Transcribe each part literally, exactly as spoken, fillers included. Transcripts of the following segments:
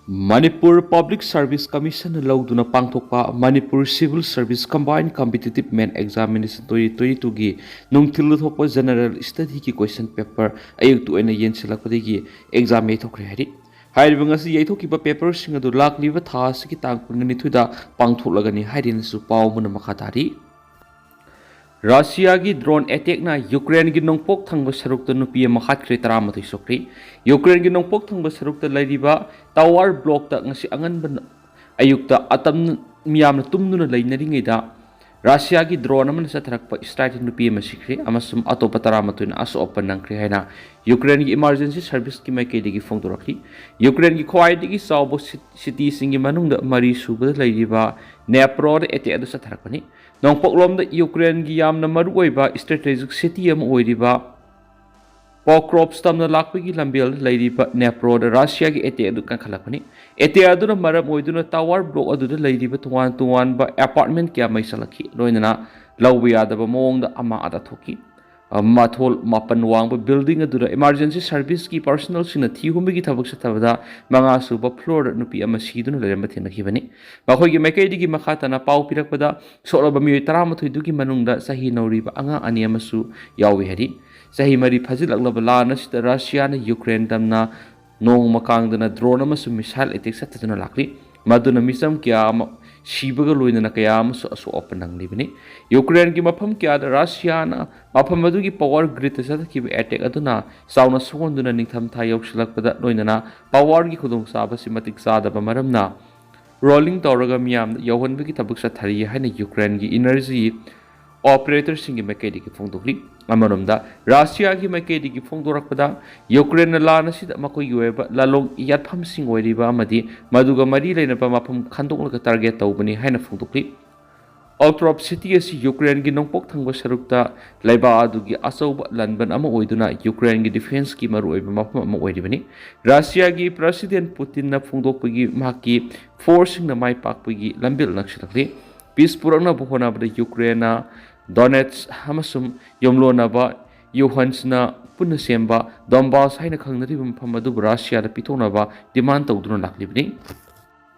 Manipur public service ꯀꯃꯤꯁꯟꯅ ꯂꯧꯗꯨꯅ ꯄꯥꯡꯊꯣꯛꯄ Manipur civil service combined competitive main examination twenty twenty ꯇꯨꯒꯤ ꯅꯨꯡꯊꯤꯜꯗ ꯊꯣꯛꯄ ꯖꯦꯅꯔꯦꯜ ꯁ꯭ꯇꯗꯤꯒꯤ ꯀꯣꯏꯁꯟ ꯄꯦꯄꯔ ꯑꯌꯨꯛꯇ ꯑꯣꯏꯅ ꯌꯦꯟꯁꯤꯜꯂꯛꯄꯗꯒꯤ ꯑꯦꯛꯖꯥꯝ ꯌꯩꯊꯣꯛꯈ꯭ꯔꯦ ꯍꯥꯏꯔꯤ꯫ ꯍꯥꯏꯔꯤꯕ ꯉꯁꯤ ꯌꯩꯊꯣꯛꯈꯤꯕ ꯄꯦꯄꯔꯁꯤꯡ ꯑꯗꯨ ꯂꯥꯛꯂꯤꯕ ꯊꯥ ꯑꯁꯤꯒꯤ ꯇꯥꯡ ꯀꯨꯟꯒ ꯅꯤꯊꯣꯏꯗ ꯄꯥꯡꯊꯣꯛꯂꯒꯅꯤ ꯍꯥꯏꯔꯤꯅꯁꯨ ꯄꯥꯎ ꯑꯃꯅ ꯃꯈꯥ ꯇꯥꯔꯤ꯫ ꯔꯁꯤꯌꯥꯒꯤ ꯗ꯭ꯔꯣꯟ ꯑꯦꯇꯦꯛꯅ ꯌꯨꯀ꯭ꯔꯦꯟꯒꯤ ꯅꯣꯡꯄꯣꯛ ꯊꯪꯕ ꯁꯔꯨꯛꯇ ꯅꯨꯄꯤ ꯑꯃ ꯍꯥꯠꯈ꯭ꯔꯦ, ꯇꯔꯥꯃꯥꯊꯣꯏ ꯁꯣꯛꯈ꯭ꯔꯦ꯫ ꯌꯨꯀ꯭ꯔꯦꯟꯒꯤ ꯅꯣꯡꯄꯣꯛ ꯊꯪꯕ ꯁꯔꯨꯛꯇ ꯂꯩꯔꯤꯕ ꯇꯥꯋꯔ ꯕ꯭ꯂꯣꯛꯇ ꯉꯁꯤ ꯑꯉꯟꯕ ꯑꯌꯨꯛꯇ ꯑꯇꯝ ꯃꯤꯌꯥꯝꯅ ꯇꯨꯝꯗꯨꯅ ꯂꯩꯅꯔꯤꯉꯩꯗ ꯔꯁꯤꯌꯥꯒꯤ ꯗ꯭ꯔꯣꯟ ꯑꯃꯅ ꯆꯠꯊꯔꯛꯄ ꯏꯁꯇ꯭ꯔꯥꯏꯛꯇ ꯅꯨꯄꯤ ꯑꯃ ꯁꯤꯈ꯭ꯔꯦ ꯑꯃꯁꯨꯡ ꯑꯇꯣꯞꯄ ꯇꯔꯥꯃꯥꯊꯣꯏꯅ ꯑꯁꯣꯛ ꯑꯄꯟ ꯅꯪꯈ꯭ꯔꯦ ꯍꯥꯏꯅ ꯌꯨꯀ꯭ꯔꯦꯟꯒꯤ ꯏꯃꯥꯔꯖꯦꯟꯁꯤ ꯁꯔꯚꯤꯁꯀꯤ ꯃꯥꯏꯀꯩꯗꯒꯤ ꯐꯣꯡꯗꯣꯔꯛꯂꯤ꯫ ꯌꯨꯀ꯭ꯔꯦꯟꯒꯤ ꯈ꯭ꯋꯥꯏꯗꯒꯤ ꯆꯥꯎꯕ ꯁꯤ-, ꯁꯤꯇꯤꯁꯤꯡꯒꯤ ꯃꯅꯨꯡꯗ ꯃꯔꯤ ꯁꯨꯕꯗ ꯂꯩꯔꯤꯕ ꯅꯦꯄ꯭ꯔꯣꯗ ꯑꯦꯇꯦꯛ ꯑꯗꯨ ꯆꯠꯊꯔꯛꯄꯅꯤ꯫ ꯅꯣꯡꯄꯣꯛꯂꯣꯝꯗ ꯌꯨꯀ꯭ꯔꯦꯟꯒꯤ ꯌꯥꯝꯅ ꯃꯔꯨꯑꯣꯏꯕ ꯏꯁꯇ꯭ꯔꯦꯇꯦꯖꯤꯛ ꯁꯤꯇꯤ ꯑꯃ ꯑꯣꯏꯔꯤꯕ ꯄꯣꯀ꯭ꯔꯣꯞꯁ ꯇꯝꯅ ꯂꯥꯛꯄꯒꯤ ꯂꯝꯕꯦꯜꯗ ꯂꯩꯔꯤꯕ ꯅꯦꯄ꯭ꯔꯣꯗ ꯔꯁꯤꯌꯥꯒꯤ ꯑꯦꯇꯦꯛ ꯑꯗꯨ ꯀꯟꯈꯠꯂꯛꯄꯅꯤ꯫ ꯑꯦꯇꯦꯛ ꯑꯗꯨꯅ ꯃꯔꯝ ꯑꯣꯏꯗꯨꯅ ꯇꯥꯋꯔ ꯕ꯭ꯂꯣꯛ ꯑꯗꯨꯗ ꯂꯩꯔꯤꯕ ꯇꯣꯉꯥꯟ ꯇꯣꯉꯥꯟꯕ ꯑꯦꯄꯥꯔꯠꯃꯦꯟ ꯀꯌꯥ ꯃꯩ ꯆꯠꯂꯛꯈꯤ, ꯂꯣꯏꯅꯅ ꯂꯧꯕ ꯌꯥꯗꯕ ꯃꯑꯣꯡꯗ ꯑꯃ ꯑꯗ ꯊꯣꯛꯈꯤ꯫ ꯑ, ꯃꯊꯣꯜ ꯃꯥꯄꯟ ꯋꯥꯡꯕ ꯕꯤꯜꯗꯤꯡ ꯑꯗꯨꯗ ꯏꯃꯥꯔꯖꯦꯟꯁꯤ ꯁꯔꯚꯤꯁꯀꯤ ꯄꯥꯔꯁꯣꯅꯦꯜꯁꯤꯡꯅ ꯊꯤ ꯍꯨꯝꯕꯒꯤ ꯊꯕꯛ ꯆꯠꯊꯕꯗ ꯃꯉꯥ ꯁꯨꯕ ꯐ꯭ꯂꯣꯔꯗ ꯅꯨꯄꯤ ꯑꯃ ꯁꯤꯗꯨꯅ ꯂꯩꯔꯝꯕ ꯊꯦꯡꯅꯈꯤꯕꯅꯤ꯫ ꯃꯈꯣꯏꯒꯤ ꯃꯥꯏꯀꯩꯗꯒꯤ ꯃꯈꯥ ꯇꯥꯅ ꯄꯥꯎ ꯄꯤꯔꯛꯄꯗ, ꯁꯣꯛꯂꯕ ꯃꯤꯑꯣꯏ ꯇꯔꯥꯃꯥꯊꯣꯏꯗꯨꯒꯤ ꯃꯅꯨꯡꯗ ꯆꯍꯤ ꯅꯧꯔꯤꯕ ꯑꯉꯥꯡ ꯑꯅꯤ ꯑꯃꯁꯨ ꯌꯥꯎꯏ ꯍꯥꯏꯔꯤ꯫ ꯆꯍꯤ ꯃꯔꯤ ꯐꯥꯖꯤꯜꯂꯛꯂꯕ ꯂꯥꯟ ꯑꯁꯤꯗ ꯔꯁꯤꯌꯥꯅ ꯌꯨꯀ꯭ꯔꯦꯟ ꯇꯝꯅ ꯅꯣꯡꯃ ꯀꯥꯡꯗꯅ ꯗ꯭ꯔꯣꯟ ꯑꯃꯁꯨꯡ ꯃꯤꯁꯥꯏꯜ ꯑꯦꯇꯦꯛ ꯆꯠꯊꯗꯨꯅ ꯂꯥꯛꯂꯤ, ꯃꯗꯨꯅ ꯃꯤꯆꯝ ꯀꯌꯥ ꯑꯃ ꯁꯤꯕꯒ ꯂꯣꯏꯅꯅ ꯀꯌꯥ ꯑꯃꯁꯨ ꯑꯁꯣꯛ ꯑꯄꯟ ꯅꯪꯂꯤꯕꯅꯤ꯫ ꯌꯨꯀ꯭ꯔꯦꯟꯒꯤ ꯃꯐꯝ ꯀꯌꯥꯗ ꯔꯁꯤꯌꯥꯅ ꯃꯐꯝ ꯑꯗꯨꯒꯤ ꯄꯥꯋꯔ ꯒ꯭ꯔꯤꯗꯇ ꯆꯠꯊꯈꯤꯕ ꯑꯦꯇꯦꯛ ꯑꯗꯨꯅ ꯆꯥꯎꯅ ꯁꯣꯛꯍꯟꯗꯨꯅ ꯅꯤꯡꯊꯝꯊꯥ ꯌꯧꯁꯤꯜꯂꯛꯄꯗ ꯂꯣꯏꯅꯅ ꯄꯥꯋꯔꯒꯤ ꯈꯨꯗꯣꯡꯆꯥꯕꯁꯤ ꯃꯇꯤꯛ ꯆꯥꯗꯕ ꯃꯔꯝꯅ ꯔꯣꯂꯤꯡ ꯇꯧꯔꯒ ꯃꯤꯌꯥꯝꯗ ꯌꯧꯍꯟꯕꯒꯤ ꯊꯕꯛ ꯆꯠꯊꯔꯤ ꯍꯥꯏꯅ ꯌꯨꯀ꯭ꯔꯦꯟꯒꯤ ꯏꯅꯔꯖꯤ ꯑꯣꯄꯔꯦꯇꯔꯁꯤꯡꯒꯤ ꯃꯥꯏꯀꯩꯗꯒꯤ ꯐꯣꯡꯗꯣꯛꯂꯤ꯫ ꯑꯃꯔꯣꯝꯗ, ꯔꯁꯤꯌꯥꯒꯤ ꯃꯥꯏꯀꯩꯗꯒꯤ ꯐꯣꯡꯗꯣꯔꯛꯄꯗ, ꯌꯨꯀ꯭ꯔꯦꯟꯅ ꯂꯥꯟ ꯑꯁꯤꯗ ꯃꯈꯣꯏꯒꯤ ꯑꯣꯏꯕ ꯂꯥꯂꯣꯡ ꯌꯥꯠꯐꯝꯁꯤꯡ ꯑꯣꯏꯔꯤꯕ ꯑꯃꯗꯤ ꯃꯗꯨꯒ ꯃꯔꯤ ꯂꯩꯅꯕ ꯃꯐꯝ ꯈꯟꯗꯣꯛꯂꯒ ꯇꯥꯔꯒꯦꯠ ꯇꯧꯕꯅꯤ ꯍꯥꯏꯅ ꯐꯣꯡꯗꯣꯛꯂꯤ꯫ ꯑꯣꯛꯇ꯭ꯔꯣꯞ ꯁꯤꯇꯤ ꯑꯁꯤ ꯌꯨꯀ꯭ꯔꯦꯟꯒꯤ ꯅꯣꯡꯄꯣꯛ ꯊꯪꯕ ꯁꯔꯨꯛꯇ ꯂꯩꯕꯥꯛ ꯑꯗꯨꯒꯤ ꯑꯆꯧꯕ ꯂꯥꯟꯕꯟ ꯑꯃ ꯑꯣꯏꯗꯨꯅ ꯌꯨꯀ꯭ꯔꯦꯟꯒꯤ ꯗꯤꯐꯦꯟꯁꯀꯤ ꯃꯔꯨꯑꯣꯏꯕ ꯃꯐꯝ ꯑꯃ ꯑꯣꯏꯔꯤꯕꯅꯤ꯫ ꯔꯁꯤꯌꯥꯒꯤ ꯄ꯭ꯔꯁꯤꯗꯦꯟ ꯄꯨꯇꯤꯟꯅ ꯐꯣꯡꯗꯣꯛꯄꯒꯤ ꯃꯍꯥꯛꯀꯤ ꯐꯣꯔꯁꯁꯤꯡꯅ ꯃꯥꯏ ꯄꯥꯛꯄꯒꯤ ꯂꯝꯕꯦꯜ ꯅꯛꯁꯤꯜꯂꯛꯂꯤ꯫ ꯄꯤꯁ ꯄꯨꯔꯛꯅꯕ ꯍꯣꯠꯅꯕꯗ ꯌꯨꯀ꯭ꯔꯦꯟꯅ ꯗꯣꯅꯦꯠꯁ ꯑꯃꯁꯨꯡ ꯌꯨꯝꯂꯣꯟꯅꯕ ꯌꯣꯍꯟꯁꯅ ꯄꯨꯟꯅ ꯁꯦꯝꯕ ꯗꯣꯟꯕꯥꯁ ꯍꯥꯏꯅ ꯈꯪꯅꯔꯤꯕ ꯃꯐꯝ ꯑꯗꯨꯕꯨ ꯔꯁꯤꯌꯥꯗ ꯄꯤꯊꯣꯛꯅꯕ ꯗꯤꯃꯥꯟ ꯇꯧꯗꯨꯅ ꯂꯥꯛꯂꯤꯕꯅꯤ꯫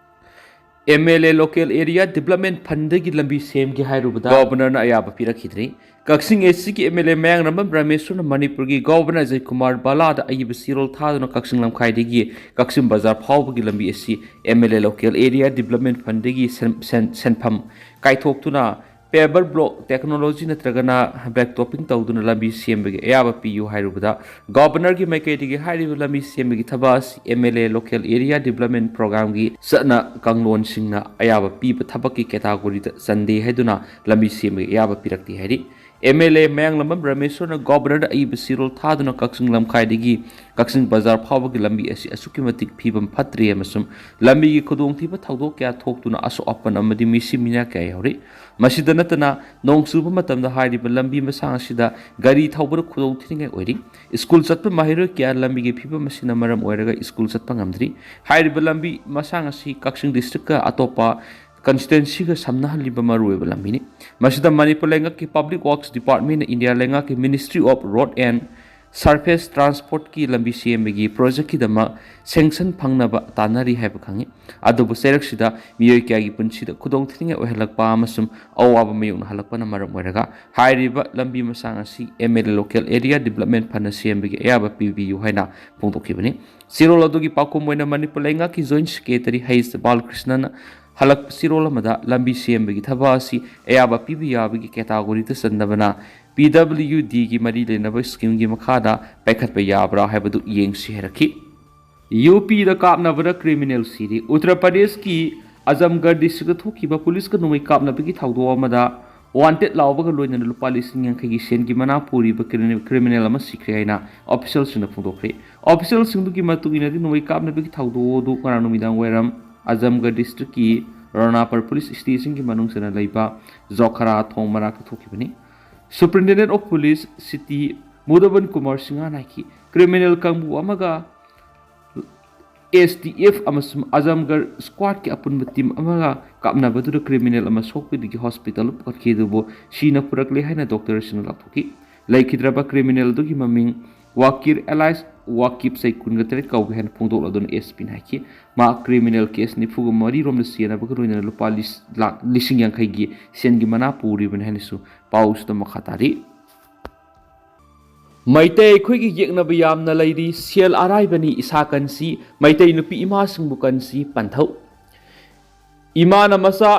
M L A Local Area Development Fundꯗꯒꯤ ꯂꯝꯕꯤ ꯁꯦꯝꯒꯦ ꯍꯥꯏꯔꯨꯕꯗ ꯒꯣꯕꯔꯅꯔꯅ ꯑꯌꯥꯕ ꯄꯤꯔꯛꯈꯤꯗ꯭ꯔꯤ꯫ ꯀꯛꯆꯤꯡ ꯑꯦꯁ ꯁꯤꯒꯤ ꯑꯦꯝ ꯑꯦꯜ ꯑꯦ ꯃꯌꯥꯡꯂꯝꯕꯝ ꯔꯥꯃꯦꯁꯣꯔꯅ ꯃꯅꯤꯄꯨꯔꯒꯤ ꯒꯣꯕꯔꯅꯔ ꯑꯖꯌ ꯀꯨꯃꯥꯔ ꯕꯥꯂꯥꯗ ꯑꯏꯕ ꯆꯦꯔꯣꯜ ꯊꯥꯗꯨꯅ ꯀꯛꯆꯤꯡ ꯂꯝꯈꯥꯏꯗꯒꯤ ꯀꯛꯆꯤꯡ ꯕꯖꯥꯔ ꯐꯥꯎꯕꯒꯤ ꯂꯝꯕꯤ ꯑꯁꯤ M L A Local Area Development Fundꯗꯒꯤ ꯁꯦꯟ-, ꯁꯦꯟ-, ꯁꯦꯟꯐꯝ ꯀꯥꯏꯊꯣꯛꯇꯨꯅ paver block technology ꯅꯠꯇ꯭ꯔꯒꯅ black topping ꯇꯧꯗꯨꯅ ꯂꯝꯕꯤ ꯁꯦꯝꯕꯒꯤ ꯑꯌꯥꯕ ꯄꯤꯌꯨ ꯍꯥꯏꯔꯨꯕꯗ, ꯒꯣꯕꯔꯅꯔꯒꯤ ꯃꯥꯏꯀꯩꯗꯒꯤ ꯍꯥꯏꯔꯤꯕ ꯂꯝꯕꯤ ꯁꯦꯝꯕꯒꯤ ꯊꯕꯛ ꯑꯁꯤ M L A Local Area Development Programꯒꯤ ꯆꯠꯅ ꯀꯥꯡꯂꯣꯟꯁꯤꯡꯅ ꯑꯌꯥꯕ ꯄꯤꯕ ꯊꯕꯛꯀꯤ categoryꯗ ꯆꯟꯗꯦ ꯍꯥꯏꯗꯨꯅ ꯂꯝꯕꯤ ꯁꯦꯝꯕꯒꯤ ꯑꯌꯥꯕ ꯄꯤꯔꯛꯇꯦ ꯍꯥꯏꯔꯤ꯫ ꯑꯦꯝ ꯑꯦꯜ ꯑꯦ ꯃꯌꯥꯡꯂꯝꯕꯝ ꯔꯥꯃꯦꯁꯣꯔꯅ ꯒꯣꯕꯔꯅꯔꯗ ꯑꯏꯕ ꯆꯦꯔꯣꯜ ꯊꯥꯗꯨꯅ ꯀꯛꯆꯤꯡ ꯂꯝꯈꯥꯏꯗꯒꯤ ꯀꯛꯆꯤꯡ ꯕꯖꯥꯔ ꯐꯥꯎꯕꯒꯤ ꯂꯝꯕꯤ ꯑꯁꯤ ꯑꯁꯨꯛꯀꯤ ꯃꯇꯤꯛ ꯐꯤꯕꯝ ꯐꯠꯇ꯭ꯔꯦ ꯑꯃꯁꯨꯡ ꯂꯝꯕꯤꯒꯤ ꯈꯨꯗꯣꯡꯊꯤꯕ ꯊꯧꯗꯣꯛ ꯀꯌꯥ ꯊꯣꯛꯇꯨꯅ ꯑꯁꯣꯛ ꯑꯄꯟ ꯑꯃꯗꯤ ꯃꯤꯁꯤ ꯃꯤꯅꯥ ꯀꯌꯥ ꯌꯥꯎꯔꯤ꯫ ꯃꯁꯤꯗ ꯅꯠꯇꯅ, ꯅꯣꯡ ꯆꯨꯕ ꯃꯇꯝꯗ ꯍꯥꯏꯔꯤꯕ ꯂꯝꯕꯤ ꯃꯁꯥꯡ ꯑꯁꯤꯗ ꯒꯥꯔꯤ ꯊꯧꯕꯗ ꯈꯨꯗꯣꯡ ꯊꯤꯅꯤꯡꯉꯥꯏ ꯑꯣꯏꯔꯤ꯫ ꯁ꯭ꯀꯨꯜ ꯆꯠꯄ ꯃꯍꯩꯔꯣꯏ ꯀꯌꯥ ꯂꯝꯕꯤꯒꯤ ꯐꯤꯕꯝ ꯑꯁꯤꯅ ꯃꯔꯝ ꯑꯣꯏꯔꯒ ꯁ꯭ꯀꯨꯜ ꯆꯠꯄ ꯉꯝꯗ꯭ꯔꯤ꯫ ꯍꯥꯏꯔꯤꯕ ꯂꯝꯕꯤ ꯃꯁꯥꯡ ꯑꯁꯤ ꯀꯛꯆꯤꯡ districtꯀ ꯑꯇꯣꯞꯄ constituencyꯒ ꯁꯝꯅꯍꯜꯂꯤꯕ ꯃꯔꯨꯑꯣꯏꯕ ꯂꯝꯕꯤꯅꯤ꯫ ꯃꯁꯤꯗ ꯃꯅꯤꯄꯨꯔ ꯂꯩꯉꯥꯛꯀꯤ Public Works Departmentꯅ ꯏꯟꯗꯤꯌꯥ ꯂꯩꯉꯥꯛꯀꯤ Ministry of Road and Surface Transportꯀꯤ ꯂꯝꯕꯤ ꯁꯦꯝꯕꯒꯤ projectꯀꯤꯗꯃꯛ sanction ꯐꯪꯅꯕ ꯇꯥꯟꯅꯔꯤ ꯍꯥꯏꯕ ꯈꯪꯉꯤ꯫ ꯑꯗꯨꯕꯨ ꯆꯩꯔꯛꯁꯤꯗ ꯃꯤꯑꯣꯏ ꯀꯌꯥꯒꯤ ꯄꯨꯟꯁꯤꯗ ꯈꯨꯗꯣꯡꯊꯤꯅꯤꯡꯉꯥꯏ ꯑꯣꯏꯍꯜꯂꯛꯄ ꯑꯃꯁꯨꯡ ꯑꯋꯥꯕ ꯃꯥꯌꯣꯛꯅꯍꯜꯂꯛꯄꯅ ꯃꯔꯝ ꯑꯣꯏꯔꯒ ꯍꯥꯏꯔꯤꯕ ꯂꯝꯕꯤ ꯃꯁꯥꯡ ꯑꯁꯤ M L A Local Area Development Fundꯅ ꯁꯦꯝꯕꯒꯤ ꯑꯌꯥꯕ ꯄꯤꯕꯤꯌꯨ ꯍꯥꯏꯅ ꯐꯣꯡꯗꯣꯛꯈꯤꯕꯅꯤ꯫ ꯆꯦꯔꯣꯜ ꯑꯗꯨꯒꯤ ꯄꯥꯎꯈꯨꯝ ꯑꯣꯏꯅ ꯃꯅꯤꯄꯨꯔ ꯂꯩꯉꯥꯛꯀꯤ Joint Secretary ꯍꯩꯁ ꯕꯥꯂꯀ꯭ꯔꯤꯁꯅꯅ ꯍꯜꯂꯛꯄ ꯆꯦꯔꯣꯜ ꯑꯃꯗ ꯂꯝꯕꯤ ꯁꯦꯝꯕꯒꯤ ꯊꯕꯛ ꯑꯁꯤ ꯑꯌꯥꯕ ꯄꯤꯕ ꯌꯥꯕꯒꯤ categoryꯗ ꯆꯟꯗꯕꯅ P W Dꯒꯤ ꯃꯔꯤ ꯂꯩꯅꯕ schemeꯒꯤ ꯃꯈꯥꯗ ꯄꯥꯏꯈꯠꯄ ꯌꯥꯕ꯭ꯔꯥ ꯍꯥꯏꯕꯗꯨ ꯌꯦꯡꯁꯤ ꯍꯥꯏꯔꯛꯈꯤ꯫ ꯌꯨ ꯄꯤꯗ ꯀꯥꯞꯅꯕꯗ criminal ꯁꯤꯔꯦ꯫ ꯎꯠꯇꯔ ꯄ꯭ꯔꯗꯦꯁꯀꯤ ꯑꯖꯝꯒꯔ districtꯇ ꯊꯣꯛꯈꯤꯕ ꯄꯨꯂꯤꯁꯀ ꯅꯣꯡꯃꯩ ꯀꯥꯞꯅꯕꯒꯤ ꯊꯧꯗꯣꯛ ꯑꯃꯗ wanted ꯂꯥꯎꯕꯒ ꯂꯣꯏꯅꯅ ꯂꯨꯄꯥ ꯂꯤꯁꯤꯡ ꯌꯥꯡꯈꯩꯒꯤ ꯁꯦꯟꯒꯤ ꯃꯅꯥ ꯄꯨꯔꯤꯕ criminal ꯑꯃ ꯁꯤꯈ꯭ꯔꯦ ꯍꯥꯏꯅ officialꯁꯤꯡꯅ ꯐꯣꯡꯗꯣꯛꯈ꯭ꯔꯦ꯫ Officialꯁꯤꯡꯗꯨꯒꯤ ꯃꯇꯨꯡ ꯏꯟꯅꯗꯤ, ꯅꯣꯡꯃꯩ ꯀꯥꯞꯅꯕꯒꯤ ꯊꯧꯗꯣꯛ ꯑꯗꯨ ꯉꯔꯥꯡ ꯅꯨꯃꯤꯗꯥꯡ ꯋꯥꯏꯔꯝ ꯑꯖꯝꯒꯔ districtꯀꯤ ꯔꯣꯅꯥꯄꯔ police stationꯒꯤ ꯃꯅꯨꯡ ꯆꯟꯅ ꯂꯩꯕ ꯖꯣꯈꯔꯥ ꯊꯣꯡ ꯃꯅꯥꯛꯇ ꯊꯣꯛꯈꯤꯕꯅꯤ꯫ Superintendent of Police City ꯃꯨꯗꯕꯟ Kumar ꯁꯤꯡꯍꯅ ꯍꯥꯏꯈꯤ, criminal ꯀꯥꯡꯕꯨ ꯑꯃꯒ S T F ꯑꯃꯁꯨꯡ ꯑꯖꯝꯒꯔ squadꯀꯤ ꯑꯄꯨꯟꯕ team ꯑꯃꯒ ꯀꯥꯞꯅꯕꯗꯨꯗ criminal ꯑꯃ ꯁꯣꯛꯄꯗꯒꯤ hospitalꯗ ꯄꯨꯈꯠꯈꯤ, ꯑꯗꯨꯕꯨ ꯁꯤꯅ ꯄꯨꯔꯛꯂꯦ ꯍꯥꯏꯅ doctorꯁꯤꯡꯅ ꯂꯥꯎꯊꯣꯛꯈꯤ꯫ ꯂꯩꯈꯤꯗ꯭ꯔꯕ ꯀ꯭ꯔꯤꯃꯤꯅꯦꯜ ꯑꯗꯨꯒꯤ ꯃꯃꯤꯡ ꯋꯥꯀꯤꯔ ꯑꯦꯂꯥꯏꯁ ꯋꯥꯀꯤꯞ, ꯆꯍꯤ ꯀꯨꯟꯒ ꯇꯔꯦꯠ ꯀꯧꯒꯦ ꯍꯥꯏꯅ ꯐꯣꯡꯗꯣꯛꯂꯗꯨꯅ ꯑꯦꯁ ꯄꯤꯅ ꯍꯥꯏꯈꯤ꯫ ꯃꯍꯥꯛ ꯀ꯭ꯔꯤꯃꯤꯅꯦꯜ ꯀꯦꯁ ꯅꯤꯐꯨꯒ ꯃꯔꯤ ꯔꯣꯝꯗ ꯆꯦꯟꯅꯕꯒ ꯂꯣꯏꯅꯅ ꯂꯨꯄꯥ ꯂꯤꯁ-, ꯂꯥꯈ ꯂꯤꯁꯤꯡ ꯌꯥꯡꯈꯩꯒꯤ ꯁꯦꯟꯒꯤ ꯃꯅꯥ ꯄꯨꯔꯤꯕꯅꯤ ꯍꯥꯏꯅꯁꯨ ꯄꯥꯎꯁꯤꯗ ꯃꯈꯥ ꯇꯥꯔꯤ꯫ ꯃꯩꯇꯩ ꯑꯩꯈꯣꯏꯒꯤ ꯌꯦꯛꯅꯕ ꯌꯥꯝꯅ ꯂꯩꯔꯤ, ꯁꯦꯜ ꯑꯔꯥꯏꯕꯅꯤ ꯏꯁꯥ ꯀꯟꯁꯤ, ꯃꯩꯇꯩ ꯅꯨꯄꯤ ꯏꯃꯥꯁꯤꯡꯕꯨ ꯀꯟꯁꯤ ꯄꯟꯊꯧ꯫ ꯏꯃꯥꯅ ꯃꯆꯥ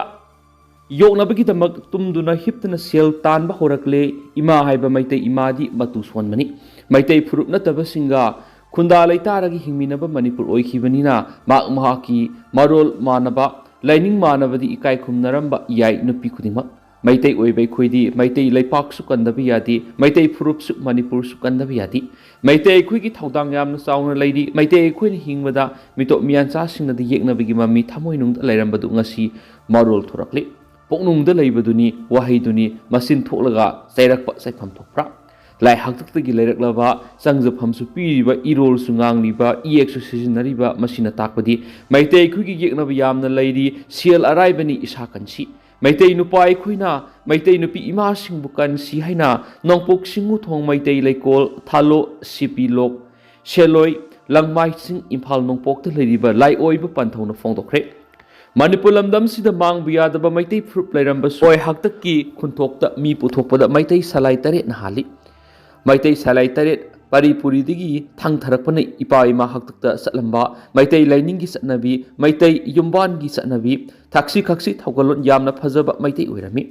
ꯌꯣꯛꯅꯕꯒꯤꯗꯃꯛ ꯇꯨꯝꯗꯨꯅ ꯍꯤꯞꯇꯨꯅ ꯁꯦꯜ ꯇꯥꯟꯕ ꯍꯧꯔꯛꯂꯦ꯫ ꯏꯃꯥ ꯍꯥꯏꯕ ꯃꯩꯇꯩ ꯏꯃꯥꯗꯤ ꯃꯇꯨ ꯁꯣꯟꯕꯅꯤ꯫ ꯃꯩꯇꯩ ꯐꯨꯔꯨꯞ ꯅꯠꯇꯕꯁꯤꯡꯒ ꯈꯨꯟꯗꯥ ꯂꯩꯇꯥꯔꯒ ꯍꯤꯡꯃꯤꯟꯅꯕ ꯃꯅꯤꯄꯨꯔ ꯑꯣꯏꯈꯤꯕꯅꯤꯅ ꯃꯍꯥꯛ ꯃꯍꯥꯛꯀꯤ ꯃꯔꯣꯜ ꯃꯥꯟꯅꯕ, ꯂꯥꯏꯅꯤꯡ ꯃꯥꯟꯅꯕꯗꯤ ꯏꯀꯥꯏ ꯈꯨꯝꯅꯔꯝꯕ ꯌꯥꯏ ꯅꯨꯄꯤ ꯈꯨꯗꯤꯡꯃꯛ꯫ ꯃꯩꯇꯩ ꯑꯣꯏꯕ ꯑꯩꯈꯣꯏꯗꯤ ꯃꯩꯇꯩ ꯂꯩꯄꯥꯛꯁꯨ ꯀꯟꯗꯕ ꯌꯥꯗꯦ, ꯃꯩꯇꯩ ꯐꯨꯔꯨꯞꯁꯨ ꯃꯅꯤꯄꯨꯔꯁꯨ ꯀꯟꯗꯕ ꯌꯥꯗꯦ꯫ ꯃꯩꯇꯩ ꯑꯩꯈꯣꯏꯒꯤ ꯊꯧꯗꯥꯡ ꯌꯥꯝꯅ ꯆꯥꯎꯅ ꯂꯩꯔꯤ꯫ ꯃꯩꯇꯩ ꯑꯩꯈꯣꯏꯅ ꯍꯤꯡꯕꯗ ꯃꯤꯇꯣꯞ ꯃꯤꯌꯥꯟꯆꯥꯁꯤꯡꯅꯗꯤ ꯌꯦꯛꯅꯕꯒꯤ ꯃꯃꯤ ꯊꯃꯣꯏꯅꯨꯡꯗ ꯂꯩꯔꯝꯕꯗꯨ ꯉꯁꯤ ꯃꯔꯣꯜ ꯊꯣꯔꯛꯂꯤ꯫ ꯄꯨꯛꯅꯨꯡꯗ ꯂꯩꯕꯗꯨꯅꯤ ꯋꯥꯍꯩꯗꯨꯅꯤ ꯃꯆꯤꯟ ꯊꯣꯛꯂꯒ ꯆꯩꯔꯛꯄ ꯆꯩꯐꯝ ꯊꯣꯛꯄ꯭ꯔꯥ? ꯂꯥꯏ ꯍꯥꯛꯇꯛꯇꯒꯤ ꯂꯩꯔꯛꯂꯕ ꯆꯪꯖꯐꯝꯁꯨ ꯄꯤꯔꯤꯕ, ꯏꯔꯣꯜꯁꯨ ꯉꯥꯡꯂꯤꯕ, ꯏꯌꯦꯛꯁꯨ ꯁꯤꯖꯤꯟꯅꯔꯤꯕ, ꯃꯁꯤꯅ ꯇꯥꯛꯄꯗꯤ ꯃꯩꯇꯩ ꯑꯩꯈꯣꯏꯒꯤ ꯌꯦꯛꯅꯕ ꯌꯥꯝꯅ ꯂꯩꯔꯤ, ꯁꯦꯜ ꯑꯔꯥꯏꯕꯅꯤ ꯏꯁꯥ ꯀꯟꯁꯤ꯫ ꯃꯩꯇꯩ ꯅꯨꯄꯥ ꯑꯩꯈꯣꯏꯅ ꯃꯩꯇꯩ ꯅꯨꯄꯤ ꯏꯃꯥꯁꯤꯡꯕꯨ ꯀꯟꯁꯤ ꯍꯥꯏꯅ ꯅꯣꯡꯄꯣꯛ ꯁꯤꯡꯉꯨꯊꯣꯡ ꯃꯩꯇꯩ ꯂꯩꯀꯣꯜ, ꯊꯥꯂꯣ, ꯁꯤꯄꯤ ꯂꯣꯛ, ꯁꯦꯂꯣꯏ, ꯂꯪꯃꯥꯏꯁꯤꯡ, ꯏꯝꯐꯥꯜ ꯅꯣꯡꯄꯣꯛꯇ ꯂꯩꯔꯤꯕ ꯂꯥꯏꯑꯣꯏꯕ ꯄꯟꯊꯧꯅ ꯐꯣꯡꯗꯣꯛꯈ꯭ꯔꯦ꯫ ꯃꯅꯤꯄꯨꯔ ꯂꯝꯗꯝꯁꯤꯗ ꯃꯥꯡꯕ ꯌꯥꯗꯕ ꯃꯩꯇꯩ ꯐꯨꯔꯨꯞ ꯂꯩꯔꯝꯕꯁꯨ ꯍꯣꯏ ꯍꯥꯛꯇꯛꯀꯤ ꯈꯨꯟꯊꯣꯛꯇ ꯃꯤ ꯄꯨꯊꯣꯛꯄꯗ ꯃꯩꯇꯩ ꯁꯂꯥꯏ ꯇꯔꯦꯠꯅ ꯍꯥꯜꯂꯤ꯫ ꯃꯩꯇꯩ ꯁꯂꯥꯏ ꯇꯔꯦꯠ ꯄꯔꯤ ꯄꯨꯔꯤꯗꯒꯤ ꯊꯥꯡꯊꯔꯛꯄꯅ ꯏꯄꯥ ꯏꯃꯥ ꯍꯥꯛꯇꯛꯇ ꯆꯠꯂꯝꯕ ꯃꯩꯇꯩ ꯂꯥꯏꯅꯤꯡꯒꯤ ꯆꯠꯅꯕꯤ, ꯃꯩꯇꯩ ꯌꯨꯝꯕꯥꯟꯒꯤ ꯆꯠꯅꯕꯤ, ꯊꯛꯁꯤ ꯈꯛꯁꯤ ꯊꯧꯒꯜꯂꯣꯟ ꯌꯥꯝꯅ ꯐꯖꯕ ꯃꯩꯇꯩ ꯑꯣꯏꯔꯝꯃꯤ꯫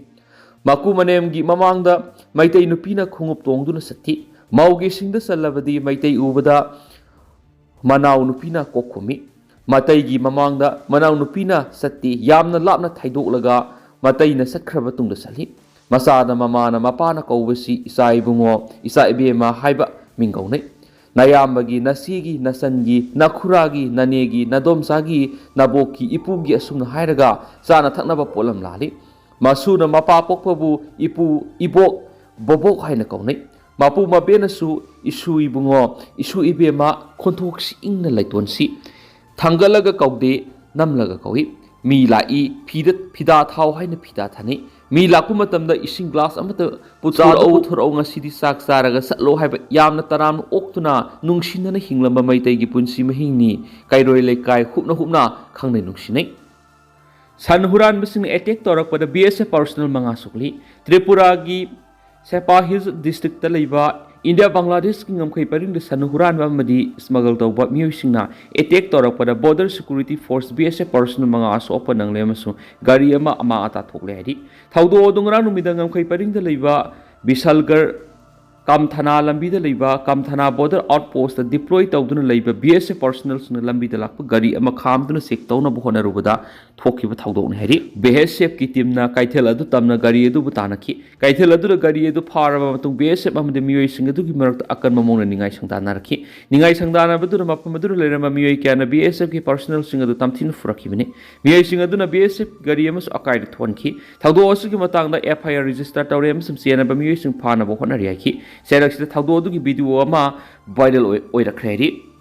ꯃꯀꯨ ꯃꯅꯦꯝꯒꯤ ꯃꯃꯥꯡꯗ ꯃꯩꯇꯩ ꯅꯨꯄꯤꯅ ꯈꯣꯡꯎꯞ ꯇꯣꯡꯗꯨꯅ ꯆꯠꯈꯤ꯫ ꯃꯧꯒꯤ ꯁꯤꯡꯗ ꯆꯜꯂꯕꯗꯤ ꯃꯩꯇꯩ ꯎꯕꯗ ꯃꯅꯥꯎ ꯅꯨꯄꯤꯅ ꯀꯣꯛ ꯈꯨꯝꯃꯤ꯫ ꯃꯇꯩꯒꯤ ꯃꯃꯥꯡꯗ ꯃꯅꯥꯎ ꯅꯨꯄꯤꯅ ꯆꯠꯇꯦ, ꯌꯥꯝꯅ ꯂꯥꯞꯅ ꯊꯩꯗꯣꯛꯂꯒ ꯃꯇꯩꯅ ꯆꯠꯈ꯭ꯔꯕ ꯇꯨꯡꯗ ꯆꯠꯂꯤ꯫ ꯃꯆꯥꯅ ꯃꯃꯥꯅ ꯃꯄꯥꯅ ꯀꯧꯕꯁꯤ ꯏꯆꯥ ꯏꯕꯨꯡꯉꯣ, ꯏꯆꯥ ꯏꯕꯦꯝꯃ ꯍꯥꯏꯕ ꯃꯤꯡ ꯀꯧꯅꯩ꯫ ꯅꯌꯥꯝꯕꯒꯤ, ꯅꯆꯦꯒꯤ, ꯅꯆꯟꯒꯤ, ꯅꯈꯨꯔꯥꯒꯤ, ꯅꯅꯦꯒꯤ, ꯅꯗꯣꯝꯆꯥꯒꯤ, ꯅꯕꯣꯛꯀꯤ, ꯏꯄꯨꯒꯤ ꯑꯁꯨꯝꯅ ꯍꯥꯏꯔꯒ ꯆꯥꯅ ꯊꯛꯅꯕ ꯄꯣꯠꯂꯝ ꯂꯥꯜꯂꯤ꯫ ꯃꯁꯨꯅ ꯃꯄꯥ ꯄꯣꯛꯄꯕꯨ ꯏꯄꯨ, ꯏꯕꯣꯛ, ꯕꯣꯕꯣꯛ ꯍꯥꯏꯅ ꯀꯧꯅꯩ꯫ ꯃꯄꯨ ꯃꯕꯦꯅꯁꯨ ꯏꯁꯨ ꯏꯕꯨꯡꯉꯣ, ꯏꯁꯨ ꯏꯕꯦꯝꯃ, ꯈꯣꯟꯊꯣꯛꯁꯤ ꯏꯪꯅ ꯂꯩꯇꯣꯟꯁꯤ꯫ ꯊꯥꯡꯒꯠꯂꯒ ꯀꯧꯗꯦ, ꯅꯝꯂꯒ ꯀꯧꯏ꯫ ꯃꯤ ꯂꯥꯛꯏ, ꯐꯤꯗ, ꯐꯤꯗꯥ ꯊꯥꯎ ꯍꯥꯏꯅ ꯐꯤꯗꯥ ꯊꯥꯅꯩ꯫ ꯃꯤ ꯂꯥꯛꯄ ꯃꯇꯝꯗ ꯏꯁꯤꯡ ꯒ꯭ꯂꯥꯁ ꯑꯃꯠꯇ ꯄꯨꯊꯣꯔꯛꯎ, ꯄꯨꯊꯣꯔꯛꯎ, ꯉꯁꯤꯗꯤ ꯆꯥꯛ ꯆꯥꯔꯒ ꯆꯠꯂꯣ ꯍꯥꯏꯕ ꯌꯥꯝꯅ ꯇꯔꯥꯝꯅ ꯑꯣꯛꯇꯨꯅ ꯅꯨꯡꯁꯤꯅꯅ ꯍꯤꯡꯂꯝꯕ ꯃꯩꯇꯩꯒꯤ ꯄꯨꯟꯁꯤ ꯃꯍꯤꯡꯅꯤ꯫ ꯀꯩꯔꯣꯏ ꯂꯩꯀꯥꯏ ꯍꯨꯞꯅ ꯍꯨꯞꯅ ꯈꯪꯅꯩ ꯅꯨꯡꯁꯤꯅꯩ꯫ ꯁꯟ ꯍꯨꯔꯥꯟꯕꯁꯤꯡꯅ ꯑꯦꯇꯦꯛ ꯇꯧꯔꯛꯄꯗ ꯕꯤ ꯑꯦꯁ ꯑꯦꯐ ꯄꯔꯁꯅꯦꯜ ꯃꯉꯥ ꯁꯣꯛꯂꯤ꯫ ꯇ꯭ꯔꯤꯄꯨꯔꯥꯒꯤ ꯁꯦꯄꯥ ꯍꯤꯜꯁ ꯗꯤꯁꯇ꯭ꯔꯤꯛꯇ ꯂꯩꯕ ꯏꯟꯗꯤꯌꯥ ꯕꯪꯒ꯭ꯂꯥꯗꯦꯁꯀꯤ ꯉꯝꯈꯩ ꯄꯔꯤꯡꯗ ꯁꯟ ꯍꯨꯔꯥꯟꯕ ꯑꯃꯗꯤ ꯁ꯭ꯃꯒꯜ ꯇꯧꯕ ꯃꯤꯑꯣꯏꯁꯤꯡꯅ ꯑꯦꯇꯦꯛ ꯇꯧꯔꯛꯄꯗ ꯕꯣꯔꯗꯔ ꯁꯦꯀ꯭ꯌꯨꯔꯤꯇꯤ ꯐꯣꯔꯁ ꯕꯤ ꯑꯦꯁ ꯑꯦꯐ ꯄꯔꯁꯅꯦꯜ ꯃꯉꯥ ꯑꯁꯣꯛ ꯑꯄꯟ ꯅꯪꯂꯦ ꯑꯃꯁꯨꯡ ꯒꯥꯔꯤ ꯑꯃ ꯑꯃꯥꯡ ꯑꯇꯥ ꯊꯣꯛꯂꯦ ꯍꯥꯏꯔꯤ꯫ ꯊꯧꯗꯣꯛ ꯑꯗꯨ ꯉꯔꯥꯡ ꯅꯨꯃꯤꯗꯥꯡ ꯉꯝꯈꯩ ꯄꯔꯤꯡꯗ ꯂꯩꯕ ꯕꯤꯁꯥꯜꯒꯔ ꯀꯝꯊꯅꯥ ꯂꯝꯕꯤꯗ ꯂꯩꯕ ꯀꯝꯊꯅꯥ ꯕꯣꯔꯗꯔ ꯑꯥꯎꯠ ꯄꯣꯁꯇ ꯗꯤꯄ꯭ꯂꯣꯏ ꯇꯧꯗꯨꯅ ꯂꯩꯕ ꯕꯤ ꯑꯦꯁ ꯑꯦꯐ ꯄꯔꯁꯅꯦꯜꯁꯤꯡꯅ ꯂꯝꯕꯤꯗ ꯂꯥꯛꯄ ꯒꯥꯔꯤ ꯑꯃ ꯈꯥꯝꯗꯨꯅ ꯆꯦꯛ ꯇꯧꯅꯕ ꯍꯣꯠꯅꯔꯨꯕꯗ ꯊꯣꯛꯈꯤꯕ ꯊꯧꯗꯣꯛꯅꯤ ꯍꯥꯏꯔꯤ꯫ ꯕꯤ ꯑꯦꯁ ꯑꯦꯐꯀꯤ ꯇꯤꯝꯅ ꯀꯩꯊꯦꯜ ꯑꯗꯨ ꯇꯝꯅ ꯒꯥꯔꯤ ꯑꯗꯨꯕꯨ ꯇꯥꯟꯅꯈꯤ꯫ ꯀꯩꯊꯦꯜ ꯑꯗꯨꯗ ꯒꯥꯔꯤ ꯑꯗꯨ ꯐꯥꯔꯕ ꯃꯇꯨꯡ ꯕꯤ ꯑꯦꯁ ꯑꯦꯐ ꯑꯃꯗꯤ ꯃꯤꯑꯣꯏꯁꯤꯡ ꯑꯗꯨꯒꯤ ꯃꯔꯛꯇ ꯑꯀꯟꯕ ꯃꯑꯣꯡꯗ ꯅꯤꯡꯉꯥꯏ ꯁꯪꯗꯥꯟꯅꯔꯛꯈꯤ꯫ ꯅꯤꯡꯉꯥꯏ ꯁꯪꯗꯥꯟꯅꯕꯗꯨꯅ ꯃꯐꯝ ꯑꯗꯨꯗ ꯂꯩꯔꯝꯕ ꯃꯤꯑꯣꯏ ꯀꯌꯥꯅ ꯕꯤ ꯑꯦꯁ ꯑꯦꯐꯀꯤ ꯄꯔꯁꯅꯦꯜꯁꯤꯡ ꯑꯗꯨ ꯇꯝꯊꯤꯅ ꯐꯨꯔꯛꯈꯤꯕꯅꯤ꯫ ꯃꯤꯑꯣꯏꯁꯤꯡ ꯑꯗꯨꯅ ꯕꯤ ꯑꯦꯁ ꯑꯦꯐ ꯒꯥꯔꯤ ꯑꯃꯁꯨ ꯑꯀꯥꯏꯗ ꯊꯣꯛꯍꯟꯈꯤ꯫ ꯊꯧꯗꯣꯛ ꯑꯁꯤꯒꯤ ꯃꯇꯥꯡꯗ ꯑꯦꯐ ꯑꯥꯏ ꯑꯥꯔ ꯔꯦꯖꯤꯁꯇꯔ ꯇꯧꯔꯦ ꯑꯃꯁꯨꯡ ꯆꯦꯟꯅꯕ ꯃꯤꯑꯣꯏꯁꯤꯡ ꯐꯥꯅꯕ ꯍꯣꯠꯅꯔꯤ ꯍꯥꯏꯈꯤ꯫ ꯆꯩꯔꯛꯁꯤꯗ ꯊꯧꯗꯣꯛ ꯑꯗꯨꯒꯤ ꯚꯤꯗꯤꯑꯣ ꯑꯃ ꯚꯥꯏꯔꯦꯜ ꯑꯣꯏ-, ꯑꯣꯏꯔꯛꯈ꯭ꯔꯦ ꯍꯥꯏꯔꯤ꯫